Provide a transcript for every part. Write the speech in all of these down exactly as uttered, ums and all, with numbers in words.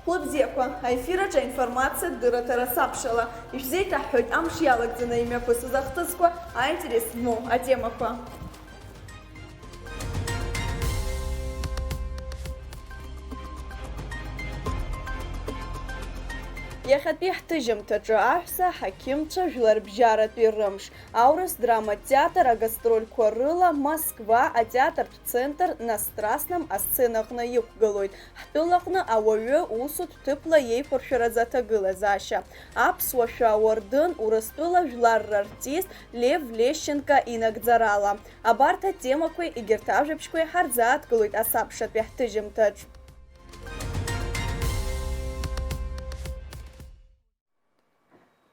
Хәлыбзиақәа, аефир аҿы аинформациатә дырраҭара сабшала. Ишәзеиҭаҳҳәоит амш иалагӡаны имҩаԥысыз ахҭысқәа, аинтерес змоу атемақәа. Иахьатәи ҳҭыжьымҭаҿы аҳәса аҳақьымцәа жәларбжьаратәи рымш, аурыс драматә театр агастрольқәа рыла Москва атеатртә центр На Страстном асценаҟны иқәгылоит. Ҳтәылаҟны ауаҩы усутә ҭыԥла иеиқәыршәаразы аҭагылазаашьа, аԥсуа шәа ауардын, Урыстәыла жәлар рартист Лев Лещенко инагӡарала. Абарҭ атемақәеи егьырҭ ажәабжьқәеи ҳарзааҭгылоит асабшатәи ҳҭыжьымҭаҿ.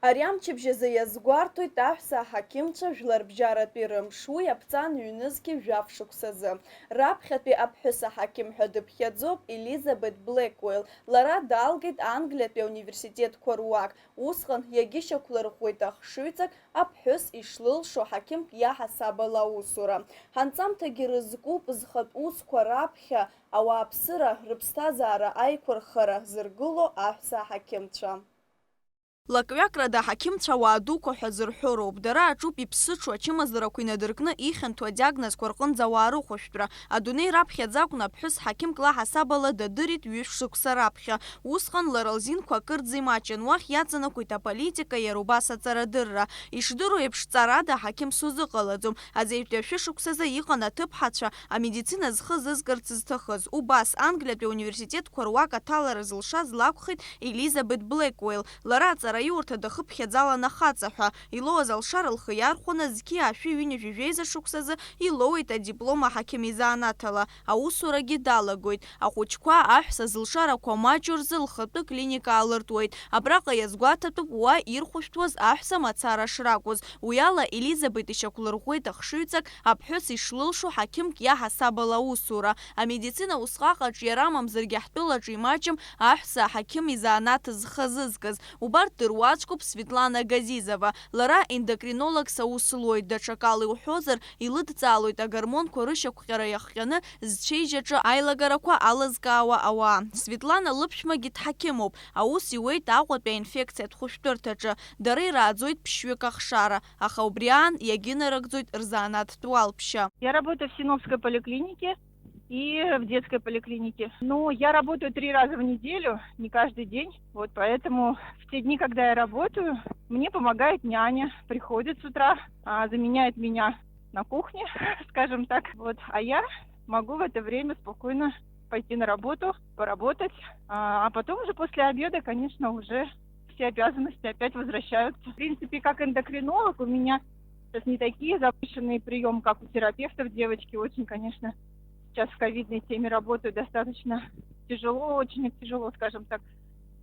Ари амчыбжь азы иазгәарҭоит аҳәса аҳақьымцәа жәларбжьаратәи рымш, уи аԥҵан ҩнызқьи жәаф шықәсазы. Раԥхьатәи аԥҳәыс аҳақьым ҳәа дыԥхьаӡоуп Елизабет Блеkwell. Лара далгеит Англиатәи ауниверситетқәа руак. Усҟан иагьышьақәлырӷәӷәеит ахшыҩҵак аԥҳәыс ишлылшо ҳақьымк иаҳасабала аусура. Ҳанҵамҭагьы рызкуп зхатә усқәа раԥхьа ауааԥсыра рыԥсҭазаара аиқәырхара зыргыло аҳәса аҳақьымцәа. Лакҩакрада аҳақьымцәа ауаа дуқәа ҳәа зырҳәо роуп. Дара аҿуп иԥсыҽу ачымазарақәа инадыркны ихьанҭоу адиагнозқәа рҟынӡа ауаа рыхәышәтәра. Адунеи раԥхьаӡа акәны аԥҳәыс ҳақьымк ла ҳасабала дадырит ҩышә шықәса раԥхьа. Усҟан лара лзинқәа акырӡа имаҷын, уахь иаҵанакуеит аполитика, иара убас аҵарадырра. Ишдыру еиԥш, ҵарада аҳақьым сузыҟалаӡом. Азеижәтәи ашәышықәсазы иҟан аҭыԥҳацәа, амедицина зхы зызгарц зҭахыз. Убас, Англиатәи ауниверситетқәа руак аҭалара зылшаз лакәхеит Елизабет Блеkwell. Лара аҵараиурҭа дахыԥхьаӡалан ахаҵа ҳәа. Илоуаз алшара лхы иархәаны, зқьи аашәи ҩынҩажәи жәеиза шықәсазы илоуеит адиплом аҳақьым изанааҭ ала. Аусурагьы далагоит. Ахәыҷқәа аҳәса зылшарақәа маҷу рзы лхатәы клиника аалыртуеит. Абраҟа иазгәаҭатәуп уа ирхәышәтәуаз аҳәса мацара шракәыз. Уи ала Елизабет ишьақәлырӷәӷәеит ахшыҩҵак аԥҳәыс ишлылшо ҳақьымк иаҳасабала аусура. Амедицина усҟак аҿиара амамзаргьы ҳтәылаҿы имаҷым аҳәса аҳақьым изанааҭ зхы зызкыз. Убарҭ дыруаӡәкуп Светлана Газизова. Лара ендокринологс аус луеит, даҽакала иуҳәозар, илыдҵаалоит агормонқәа рышьақәҟьара иахҟьаны зцәеижь аҿы аилагарақәа алызкаауа ауаа. Светлана лыԥшәмагьы дҳақьымуп, аус иуеит Аҟәатәи аинфекциатә хәышәтәырҭаҿы. Дара ирааӡоит ԥшьҩык ахшара, аха убри аан иагьынарыгӡоит рзанааҭтә уалԥшьа. Я работаю в Синовской поликлинике и в детской поликлинике. Ну, я работаю три раза в неделю, не каждый день. Вот поэтому в те дни, когда я работаю, мне помогает няня, приходит с утра, а, заменяет меня на кухне, скажем так. Вот. А я могу в это время спокойно пойти на работу, поработать, а, а потом уже после обеда, конечно, уже все обязанности опять возвращаются. В принципе, как эндокринолог у меня сейчас не такие запущенные приемы, как у терапевтов. Девочки очень, конечно, сейчас в ковидной теме работают достаточно тяжело, очень тяжело, скажем так.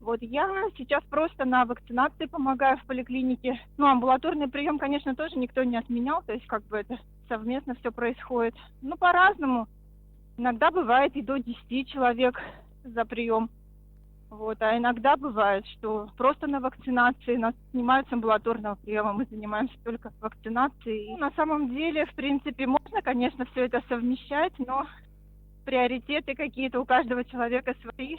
Вот я сейчас просто на вакцинации помогаю в поликлинике. Ну, амбулаторный прием, конечно, тоже никто не отменял, то есть как бы это совместно все происходит. Ну, по-разному. Иногда бывает и до десяти человек за прием. Вот. А иногда бывает, что просто на вакцинации нас снимают с амбулаторного приема, мы занимаемся только вакцинацией. И на самом деле, в принципе, можно, конечно, все это совмещать, но приоритеты какие-то у каждого человека свои.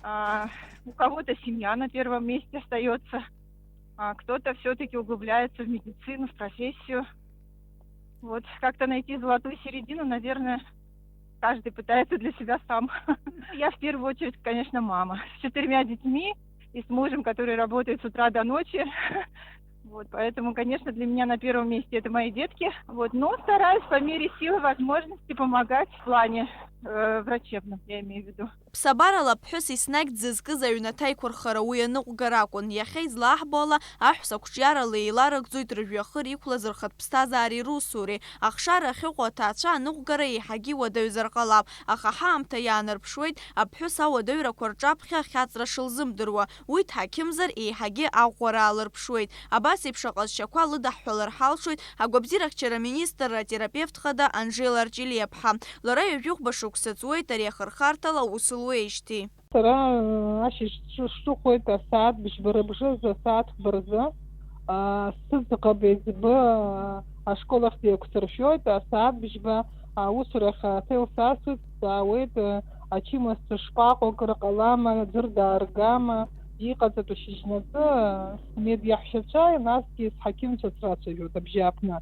А, у кого-то семья на первом месте остается, а кто-то все-таки углубляется в медицину, в профессию. Вот, как-то найти золотую середину, наверное, каждый пытается для себя сам. Я в первую очередь, конечно, мама с четырьмя детьми и с мужем, который работает с утра до ночи. Вот, поэтому, конечно, для меня на первом месте это мои детки. Вот, но стараюсь по мере силы, возможности помогать в плане, э, врачебном, я имею в виду. Ԥсабарала аԥҳәыс еснагь дзызкыз аҩнаҭа аиқәырхара уи аныҟәгара акәын. Иахьа излааҳбо ала, аҳәса ақәҿиарала еиларыгӡоит рыжәҩахыр иқәлаз рхатә ԥсҭазаареи русуреи. Ахшара ахьыҟоу аҭаацәа аныҟәгара еиҳагьы иуадаҩзар ҟалап, аха ҳаамҭа иаанарԥшуеит, аԥҳәыс ауадаҩрақәа рҿаԥхьа ахьаҵра шылзымдыруа. Уи дҳақьымзар, еиҳагьы аӷәӷәара аалырԥшуеит. Абас еиԥш аҟазшьақәа лыдаҳҳәалар ҳалшоит агәабзиарахьчара аминистрра атерапевт хада Анжела Арҷелиаԥҳа. Лара ҩажәихәба шықәса ҵуеит ари ахырхарҭала аус луеижьҭеи. Сара, э, ашьыжь сҿы-, сҿыхоит асааҭ быжьба рыбжазы, асааҭ хәба рзы. А, сыӡӷаб еиҵбы, а, ашкол ахь деиқәсыршәоит, асааҭ быжьба аусурахь аҭел сасуеит, саауеит, э, ачымазцәа шԥаҟоу, акыр ҟалама, ӡәыр дааргама, иҟаҵатәу шьыжьнаҵы, смед иаҳәшьацәа, насгьы сҳақьымцәа срацәажәоит абжьааԥны.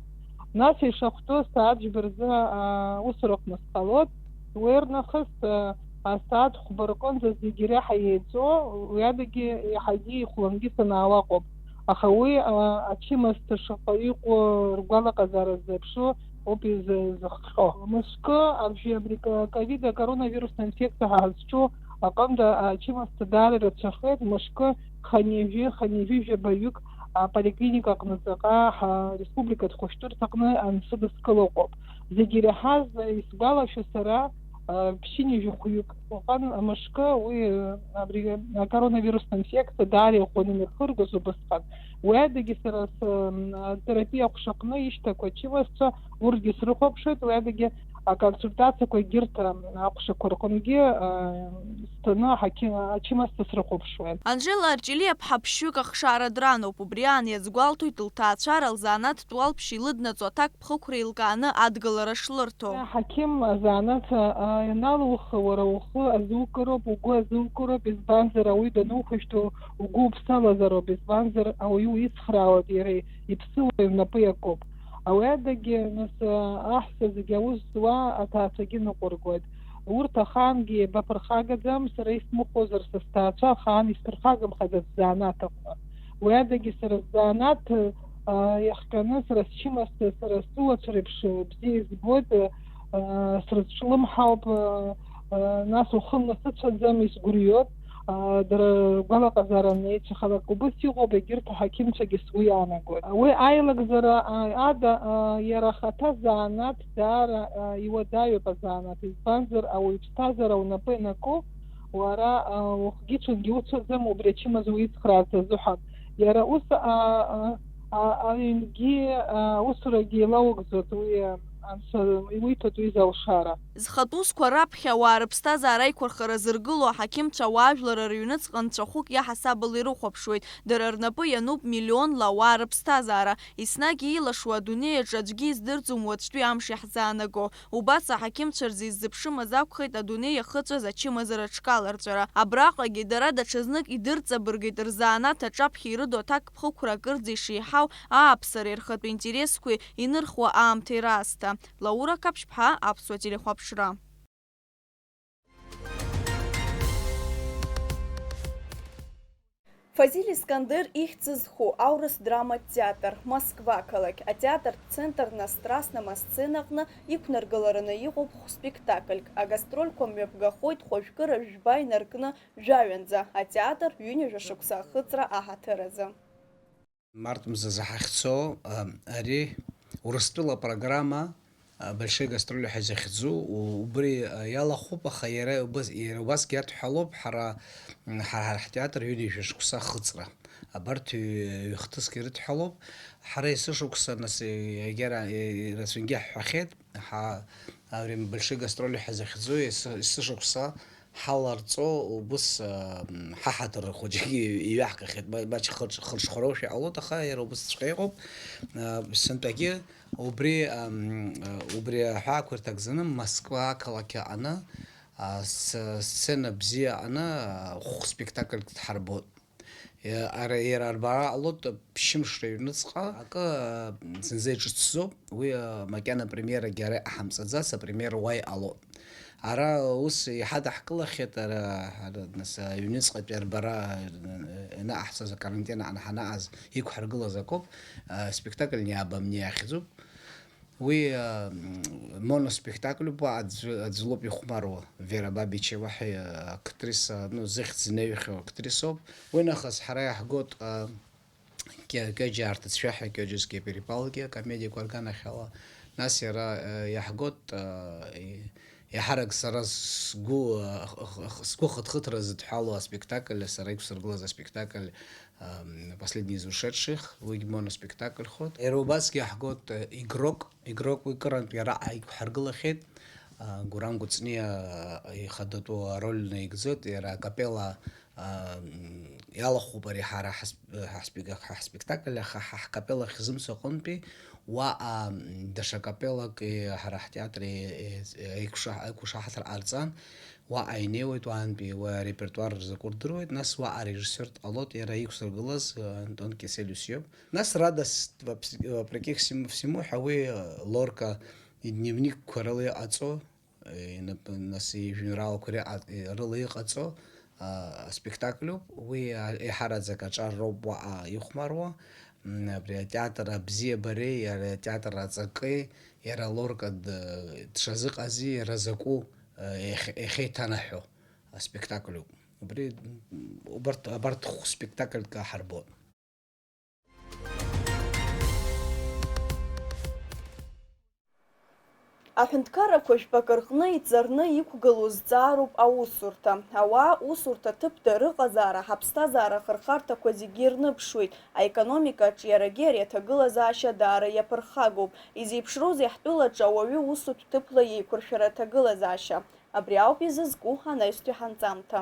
Нас ишахәҭоу сааҭ жәба рзы, аа, усураҟны сҟалоит. Уи рнахыс, аа, асааҭ хәба рҟынӡа зегьы реиҳа еиҵо, уи адагьы еиҳагьы ихәлангьы санаауа акоуп. Аха уи, аа, ачымазцәа шаҟа иҟоу ргәалаҟазаара ззеиԥшу ауп изы-, изыхҟьо. Мышкы абжьы абри ка-, ковид акоронавирус инфекциа ҳәа ҳазҿу аҟынтә ачымазцәа даара ирацәахеит, мышкы хынҩажәи, хынҩажәи жәабаҩык аполиклиника аҟны ҵаҟа ҳа-, республикатә хәышәтәырҭа аҟны анцәыдыскыло ыҟоуп. Зегьы ираҳаз, исгәалашәо сара, а, ԥшьынҩажәи хәҩык ыҟан мышкы, уи, а, абри акоронавирус инфекциа даара иӷәӷәаны имҩаԥыргоз убысҟан. Уи адагьы сара с-, м, атерапиа аҟәшаҟны ишьҭақәа ачымазцәа урҭгьы срыхәаԥшуеит, уи адагьы аконсультациақәа егьырҭ, м, аҟәшақәа рҟынгьы, а, сҭаны аҳақьы-, ачымазцәа срыхәаԥшуеит. Анжела Арҷилиаԥҳа ԥшьҩык ахшара драноуп, убри аан иазгәалҭоит лҭаацәара лзанааҭтә уалԥшьа илыднаҵо аҭакԥхықәра еилкааны адгылара шлырҭо. Аҳақьым азанааҭ, а, ианалуха, уара ухы азукыроуп, угәы азукыроуп, избанзар ауаҩы данухәышәтәу угәы уԥсалазароуп, избанзар ауаҩы уицхраауеит, иара иԥсыуа инапы иакуп. Уи адагьы, нас, аҳәса зегьы аус зуа аҭаацәагьы ныҟәыргоит. Урҭ ахаангьы еибаԥырхагаӡам, сара исмыхәозар са сҭаацәа ахаан исԥырхагамхаӡац сзанааҭ аҟны. Уи адагьы сара сзанааҭ, а, иахҟьаны сара счымазцәа, сара сыуацәа реиԥш бзиа избоит, а, срызҿлымҳауп, а, а, нас ухы насыцәаӡам, исгәырҩоит. А, дара ргәалаҟазаара анеицәахалак убыс иҟоуп, егьырҭ аҳақьымцәагьы сгәы иаанагоит. Уи аилагӡара, а, ада, а, иара ахаҭа занааҭ даара, а, иуадаҩуп азанааҭ, избанзар ауаҩы иԥсҭазаара унапы ианаку, уара, а, ухгьы-ҽынгьы уцәаӡам убри ачымазара уицхраарц азыҳәан. Иара ус, а, а, а, аҩнгьы, а, аусурагьы еилаугӡоит уи, а, анцәа иуиҭоит уи залшара. Зхатә усқәа раԥхьа ауаа рыԥсҭазаара аиқәырхара зыргыло аҳақьымцәа ауаажәлар рыҩныҵҟа нцәахәык иаҳасабала ирыхәаԥшуеит. Дара рнапы иануп миллионла ауаа рыԥсҭазаара. Еснагь иеилашуа адунеи аҿы аӡәгьы издырӡом уаҵәтәи амш иаҳзаанаго. Убас аҳақьымцәа рзы иззыԥшымыз акәхеит адунеи иахыҵәаз ачымазара аҽкаларҵәара. Абраҟагьы дара даҽазнык идырҵабыргеит рзанааҭ аҿаԥхьа ирыду аҭакԥхықәра акырӡа ишеиҳау ааԥсареи рхатә интересқәеи инырхуа аамҭеи раасҭа. Лаура Қаԥшьԥҳа, Аԥсуа телехәаԥшра. Фазиль Искандер ихьӡ зху аурыс драматә театр, Москва ақалақь атеатртә центр Настрасна асценаҟны иқәнаргылараны иҟоуп хә-спектакльк. Агастрольқәа мҩаԥгахоит хәажәкыра жәба инаркны жәаҩанӡа, атеатр ҩынҩажәа шықәса ахыҵра аҳаҭыр азы. Март мзазы ҳахьцо, а, ари Урыстәыла программа, а, Большие гастроли ҳәа изахьӡу, у-, убри, а, иалахәуп, аха иара убас, иара убасгьы иадҳәалоуп ҳара, м, ҳа-, ҳара ҳтеатр ҩынҩажәа шықәса ахыҵра. Абарҭ ҩ-, ҩ-хҭыск ирыдҳәалоуп. Ҳара есышықәса, нас, егьара, е-, рацәангьы ҳҳәахьеит, ҳа-, абри Большие гастроли ҳәа захьӡу ес-, есышықәса ҳаларҵо убыс, а, м, ҳаҳаҭыр хәыҷгьы иҩаҳгахьеит, ма-, маҷ хырҿ-, хырҿхәароушәа иҟалоит, аха иара убысҵәҟьа иҟоуп. А, сынтәагьы убри, а, м, а, убри аҳәаақәа ирҭагӡаны Москва ақалақь аҟны, а, с-, сцена бзиа аҟны, а, хә-спектакльк дҳарбоит. Е, ара, иара арбара ҟалоит ԥшьымш рыҩныҵҟа, акы, а, зынӡа иҿыцӡоуп, уи, а, макьана апремиерагьы ара иҟаҳамҵаӡац, апремиера уа иҟалоит. Ара ус иҳадаҳкылахьеит, ара, ара, нас, аҩныҵҟатәи арбара, э, ианаҟаҳҵаз, акарантин аҟны ҳанаҟаз иқәҳаргылаз акоуп, а, спектакль «Не обо мне» ахьӡуп. Уи, а, м, моноспектакльуп, аӡә-, аӡә лоуп ихәмаруа, Вера Бабичева ҳәа, а, актриса, ну, зыхьӡ зныҩхьоу актрисоуп. Уи нахыс ҳара иаҳгоит, а, Кьа-, Кьаџьа арҭыӡшәа ҳәа, Кьоџьа скиперепалки акомедиақәа рганахьала. Нас иара, э, иаҳгоит, э, и-, еиҳарак сара сгәы, э, х-, х-, х-, сгәы хыҭхыҭра зыдҳәалоу аспектакль, сара иқәсыргылаз аспектакль, эм, «Последний из ушедших», уигь моноспектакльхоит. Иара убасгьы иаҳгоит, э, «Игрок». «Игрок» уи кырантә иара иқәҳаргылахьеит. Э, Гурам Гәыҵниа, э, ихадатәу ароль наигӡоит, иара акапелла а, м, иалахәуп ари ҳара ҳасп-, ҳаспек-, ҳаспектакль, аха ҳа ҳкапелла ахьзымцо аҟынтәи Уаҟа, м, даҽа капеллак, е, ҳара ҳтеатр, е, е, еиқәша-, еиқәшаҳаҭра ҟарҵан, уаҟа инеиуеит, уаантәи уи арепертуар рзакәу рдыруеит, нас уаҟа арежиссиор дҟалоит, иара иқәзыргылаз, э, Антон Киселиус иоуп. Нас радость во вс-, вопреки всему, всему ҳәа уи, э, Лорка идневникқәа рыла иҟаҵо, инап-, нас ижәеинраалақәа реиҟа-, рыла иҟаҵо, а, аспектакльуп. Уи, а, еиҳараӡак аҿар роуп уаҟа ихәмаруа. М, абри атеатр абзиабареи, иара атеатр аҵаки, иара Лорка д-, дшазыҟази, иара закәу, а, иахь-, иахьеиҭанаҳәо аспектакльуп. Убри, м, убарҭ, абарҭ хә-, спектакльк аҳарбоит. Аҳәынҭқаррақәа жәпакы рҟны иҵарны иқәгылоу зҵаароуп аусурҭа. Ауаа усурҭа ҭыԥда рыҟазаара ҳаԥсҭазаара ахырхарҭақәа зегьы ирныԥшуеит, аекономикаҿ иарагьы ари аҭагылазаашьа даара иаԥырхагоуп. Изеиԥшроузеи ҳтәылаҿы ауаҩы усутә ҭыԥла иеиқәыршәара аҭагылазаашьа? Абри ауп изызку анаҩстәи ҳанҵамҭа.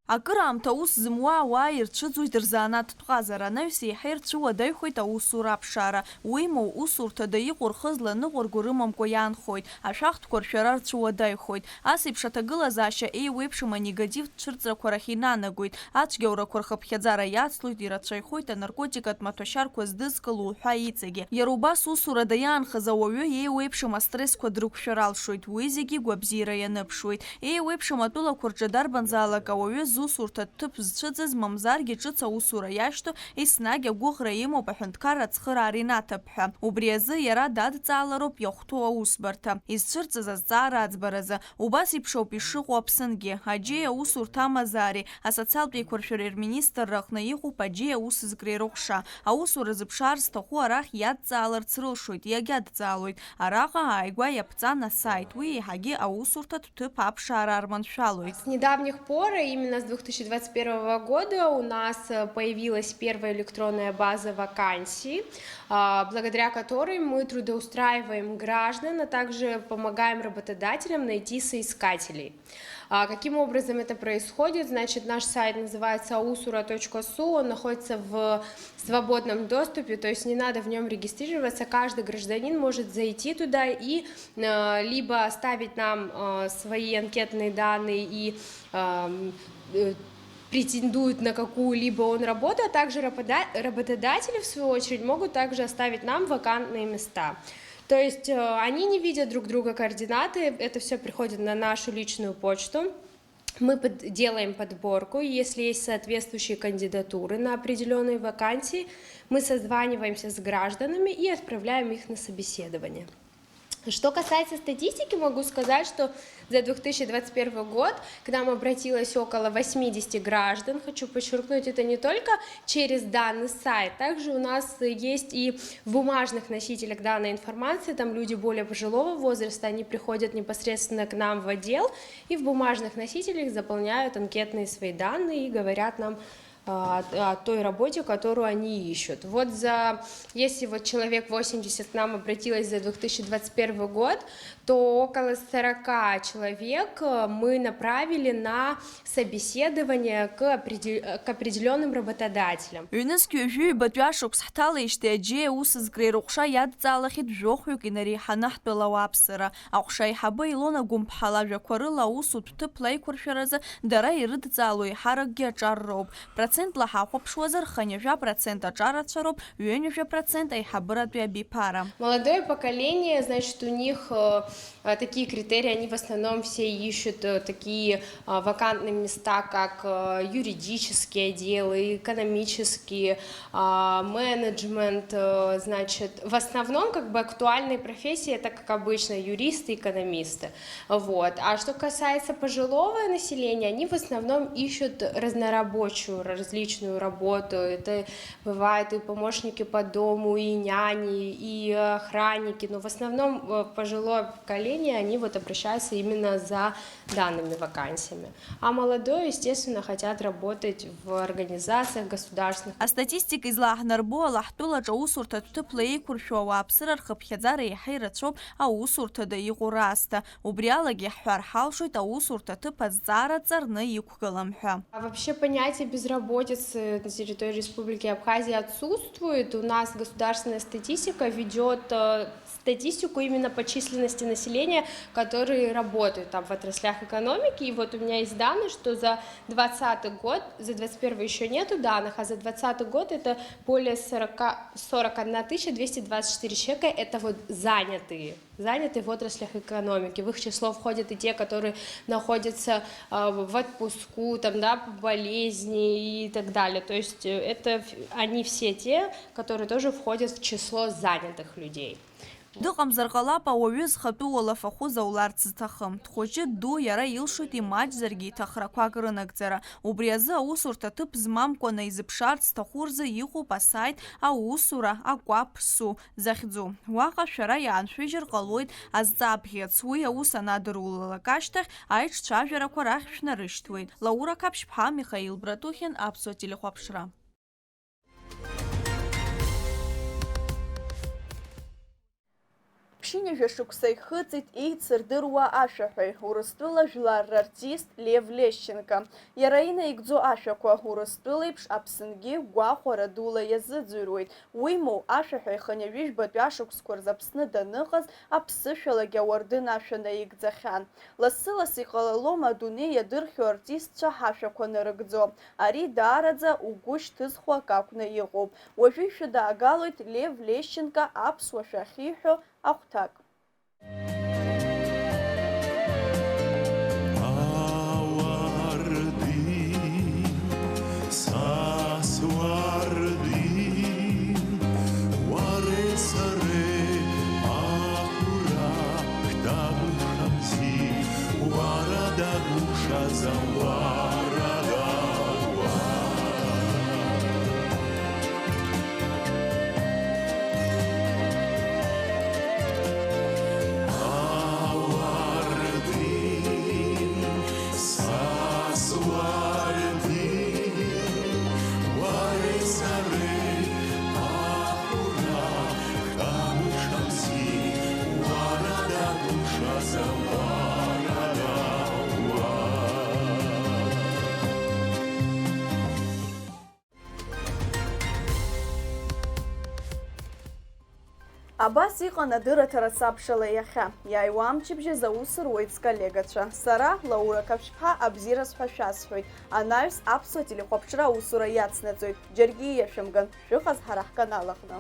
Акыраамҭа аус зымуа ауаа ирцәыӡуеит рзанааҭтә ҟазара, анаҩс еиҳа ирцәыуадаҩхоит аусура аԥшаара. Уимоу, усурҭада иҟоу рхы зланыҟәырго рымамкәа иаанхоит, ашәахтәқәа ршәара рцәыуадаҩхоит. Ас еиԥш аҭагылазаашьа еиуеиԥшым анегативтә цәырҵрақәа рахь инанагоит, ацәгьаурақәа рхыԥхьаӡара иацлоит, ирацәаҩхоит анаркотикатә маҭәашьарқәа здызкыло уҳәа иҵегьы. Иара убас усурада иаанхаз ауаҩы еиуеиԥшым астрессқәа дрықәшәар алшоит, уи зегьы игәабзиара ианыԥшуеит. Еиуеиԥшым атәылақәа рҿы дарбанзаалак ауаҩы зусурҭа ҭыԥ зцәыӡыз, мамзаргьы ҿыц аусура иашьҭоу, еснагь агәыӷра имоуп аҳәынҭқарра ацхыраара инаҭап ҳәа. Убри азы иара дадҵаалароуп иахәҭоу аусбарҭа, изцәырҵыз азҵаара аӡбаразы. Убас еиԥш ауп ишыҟоу Аԥсынгьы. Аџьеи аусурҭа амазаареи асоциалтә еиқәыршәареи рминистрра аҟны иҟоуп аџьеи аусызгреи рыҟәша. Аусура зыԥшаар зҭаху арахь иадҵааларц рылшоит, иагьадҵаалоит. Араҟа ааигәа иаԥҵан асайт, уи еиҳагьы аусурҭатә ҭыԥ аԥшаара арманшәалоит. С недавних пор, именно с две тысячи двадцать первого года, у нас, э, появилась первая электронная база вакансий, а, благодаря которой мы трудоустраиваем граждан, а также помогаем работодателям найти соискателей. А, каким образом это происходит? Значит, наш сайт называется усура точка су, он находится в свободном доступе, то есть не надо в нём регистрироваться, каждый гражданин может зайти туда и, э, либо оставить нам, э, свои анкетные данные и, эм, э, претендует на какую-либо он работу, а также работода-, работодатели, в свою очередь, могут также оставить нам вакантные места. То есть, э, они не видят друг друга координаты, это всё приходит на нашу личную почту. Мы под-, делаем подборку, и если есть соответствующие кандидатуры на определённые вакансии, мы созваниваемся с гражданами и отправляем их на собеседование. Что касается статистики, могу сказать, что за две тысячи двадцать первый год к нам обратилось около восьмидесяти граждан. Хочу подчеркнуть, это не только через данный сайт, также у нас есть и в бумажных носителях данной информации, там люди более пожилого возраста, они приходят непосредственно к нам в отдел и в бумажных носителях заполняют анкетные свои данные и говорят нам, а, о, о той работе, которую они ищут. Вот за, если вот человек восемьдесят к нам обратилось за две тысячи двадцать первый год, то около сорока человек, э, мы направили на собеседование к опреде-, э, к определённым работодателям. Ҩнызқь ҩажәи ҩбатәи ашықәс ҳҭалеижьҭеи аџьеи аусызгреи рыҟәша иадҵаалахьеит жәохәҩык инареиҳаны ҳтәыла ауааԥсыра. Аҟәша аиҳабы Илона Гәымԥҳа лажәақәа рыла аусутә ҭыԥ леиқәыршәаразы дара ирыдҵаало еиҳаракгьы аҿар роуп. Процентла ҳахәаԥшуазар, хынҩажәа процент аҿарацәа роуп, ҩынҩажәа процент аиҳабыратәи абиԥара. Молодое поколение, значит, у них, э, э, такие критерии, они в основном все ищут, э, такие, э, вакантные места, как, э, юридические отделы, экономические, а, менеджмент, э, значит, в основном, как бы, актуальные профессии, это, как обычно, юристы, экономисты. Вот. А что касается пожилого населения, они в основном ищут разнорабочую, различную работу. Это бывают и помощники по дому, и няни, и охранники. Но в основном, э, пожилое поколение, они вот обращаются именно за данными вакансиями. А молодое, естественно, хотят работать в организациях государственных. Астатистика излааҳнарбо ала, ҳтәылаҿ аусурҭатә ҭыԥла еиқәыршәо ауааԥсыра рхыԥхьаӡара еиҳа ирацәоуп аусурҭада иҟоу раасҭа. Убри алагьы иаҳҳәар ҳалшоит аусурҭа ҭыԥ азҵаара ҵарны иқәгылам ҳәа. А вообще понятие безработицы Безработицы на территории Республики Абхазия отсутствует. У нас государственная статистика ведет э, статистику именно по численности населения, которые работают там в отраслях экономики. И вот у меня есть данные, что за двадцатый год, за двадцать первый еще нету данных, а за двадцатый год это более сорока, сорок одна тысяча двести двадцать четыре человека, это вот занятые, занятые в отраслях экономики. В их число входят и те, которые находятся э, в отпуску, там, да, по болезни и так далее. То есть э, это они все те, которые тоже входят в число занятых людей. Дыҟамзар ҟалап ауаҩы зхатәы уалафахәы зауларц зҭахым. Дхәыҷы дду иара илшоит имаҷзаргьы иҭахрақәак рынагӡара. Убри азы аусурҭа ҭыԥ змамкәа наизыԥшаарц зҭаху рзы иҟоуп асайт аусура акәаԥ су захьӡу. Уаҟа шәара иааншәыжьыр ҟалоит азҵаа бӷьыц. Уи аус анадырулалак ашьҭахь аиҿцәажәарақәа рахь шәнарышьҭуеит. Лаура Қаԥшьԥҳа, Михаил Братухин, Аԥсуа телехәаԥшра. Ԥшьынҩажәа шықәса ихыҵит еицырдыруа ашәаҳәаҩ, Урыстәыла жәлар рартист Лев Лещенко. Иара инаигӡо ашәақәа Урыстәыла еиԥш Аԥсынгьы гәахәара дула иазыӡырҩуеит. Уимоу, ашәаҳәаҩ хынҩажәи жәбатәи ашықәсқәа рзы Аԥсны даныҟаз, аԥсышәалагьы ауардын ашәа наигӡахьан. Лассы-ласс иҟалалома адунеи иадырхьоу артистцәа ҳашәақәа нарыгӡо? Ари даараӡа угәы шьҭызхуа акы акәны иҟоуп. Уажәы ишәыдаагалоит Лев Лещенко аԥсуа шәа ахьиҳәо ахәҭак. Абас иҟан адырраҭара сабшала иахьа. Иааиуа амчыбжь азы аус руеит сколлегацәа. Сара, Лаура Қаԥшьԥҳа, абзиараз ҳәа шәасҳәоит. Анаҩс аԥсуа телехәаԥшра аусура иацнаҵоит. Џьаргьы ииашәымган, шәыҟаз ҳара ҳканал аҟны.